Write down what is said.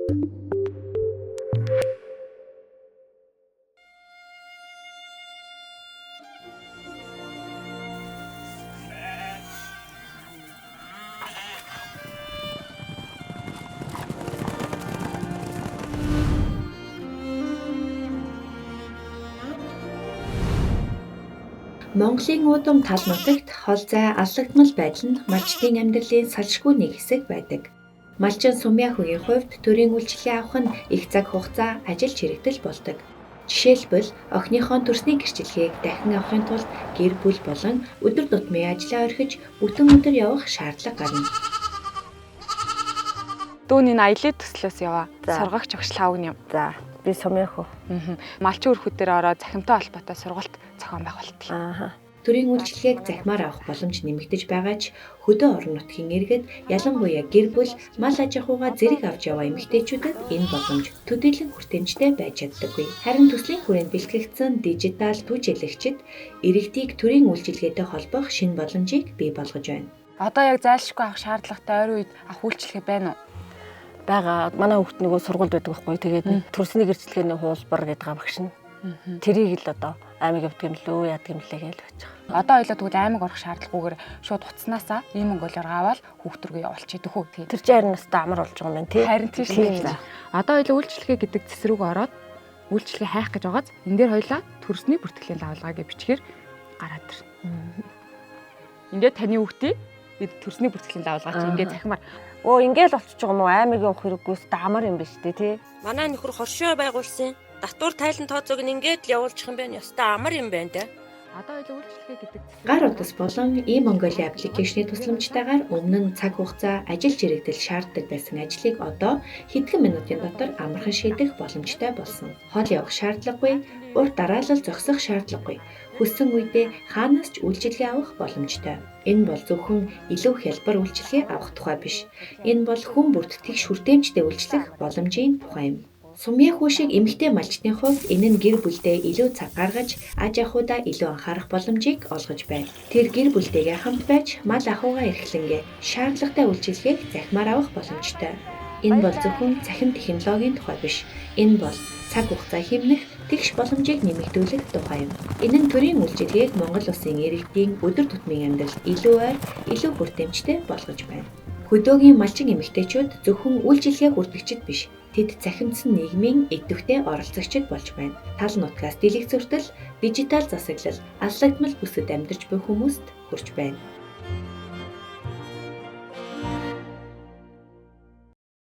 Монголын уудам тал нутагт хол зай аллагдмал байдал нь малчдын амьдралын салшгүй нэг хэсэг байдаг. Малчин Сумья хөгийн хувьд төрийн үйлчилгээ авах нь их цаг хугацаа, ажил чирэгдэл болдог. Жишээлбэл, охиныхоо төрсний гэрчилгээг дахин авахын тулд гэр бүл болон өдөр тутмын ажлаа орхиж бүтэн өдөр явах шаардлага гарна. Дүүний аялын төслөөс яваа. Сургагч огш лавгны юм. За, би Сумья хөө. Малчин өрхүүдээр ороод захимтай холбоотой сургалт зохион байгуулдаг. Аа. Төрийн үйлчилгээг захимаар авах боломж нэмэгдэж байгаа ч хөдөө орон нутгийн иргэд, ялангуяа гэр бүл, мал аж ахуйгаа зэрэг авч яваа эмэгтэйчүүдэд энэ боломж төдийлөн хүртээмжтэй байж чаддаггүй. Харин төслийн хүрээнд бэлтгэгдсэн дижитал түжээлэгчид иргэдийг төрийн үйлчилгээтэй холбох шинэ боломжийг бий болгож байна. Одоо яг зайлшгүй авах шаардлагатай ойрын үед авах үйлчилгээ байна уу? Байгаа. Манай хүүхд нөгөө сургуульд байдаг байхгүй. Тэгээд төрсний гэрчлэгээний хуулбар гэдэг багш нь. Тэрийг л одоо аймаг явдаг юм лөө, яадаг юм лээ гэж байж байгаа. Одоо ойлоо тэгвэл аймаг орох шаардлагагүйгээр шууд хуцснаасаа ийм мөнгөлөөр аваад хүүхд рүү явуулчих дэх үү. Тэр чинь харин настай амар болж байгаа юм байна тий. Харин тийм шүү дээ. Одоо ойлоо үйлчилгээ гэдэг цэс рүү ороод үйлчилгээ хайх гэж байгааз энэ дээр хоёлаа төрсний бүртгэлийн лавлгаа гэж бичгээр гараад ирнэ. Ингээд таны хүүхдийг төрсний бүртгэлийн лавлгаа чи ингээд захимаар Өө ингээл болчихж байгаа юм уу? Аймаг явах хэрэггүйс амар юм биш үү тий. Манай нөхөр хоршоо байгуулсан. Татвар тайлан тооцоог нь ингээд л явуулчих юм байна. Ёстой амар юм байна да. Одоо ойлоо үйлчилгээ гэдэг гар утас болон e-Mongolia аппликейшны тусламжтайгаар өмнө нь цаг хугацаа, ажил чирэгдэл шаарддаг байсан ажлыг одоо хэдхэн минутын дотор амархан шийдэх боломжтой болсон. Хол явах шаардлагагүй, урт дараалал зогсох шаардлагагүй. Хүссэн үедээ хаанаас ч үйлчилгээ авах боломжтой. Энэ бол зөвхөн илүү хялбар үйлчилгээ авах тухай биш. Энэ бол хүн бүрт тэгш хүртээмжтэй үйлчлэх боломжийн тухай юм. Сумья хүү шиг эмэгтэй малчдын хувьд энэ нь гэр бүлдээ илүү цаг гаргаж, аж ахуйдаа илүү анхаарах боломжийг олгож байна. Тэр гэр бүлтэйгээ хамт байж мал ахуйгаа эрхлэнгээ шаардлагатай үйлчилгээг захимаар авах боломжтой. Энэ бол зөвхөн цахим технологийн тухай биш. Энэ бол цаг хугацаа хэмнэх, тэгш боломжийг нэмэгдүүлэх тухай юм. Энэ нь төрийн үйлчилгээг Монгол улсын иргэдийн өдөр тутмын амьдралд илүү ойр, илүү хүртээмжтэй болгож байна. Хөдөөгийн малчин эмэгтэйчүүд зөвхөн үйлчилгээ хүртэгчид биш. Тэд захимдсан нийгмийн идэвхтэй оролцогчид болж байна. Тал нутгаас дэлгэц хүртэл дижитал засаглал, аллагдмал бүсэд амьдарч буй хүмүүст хүрч байна.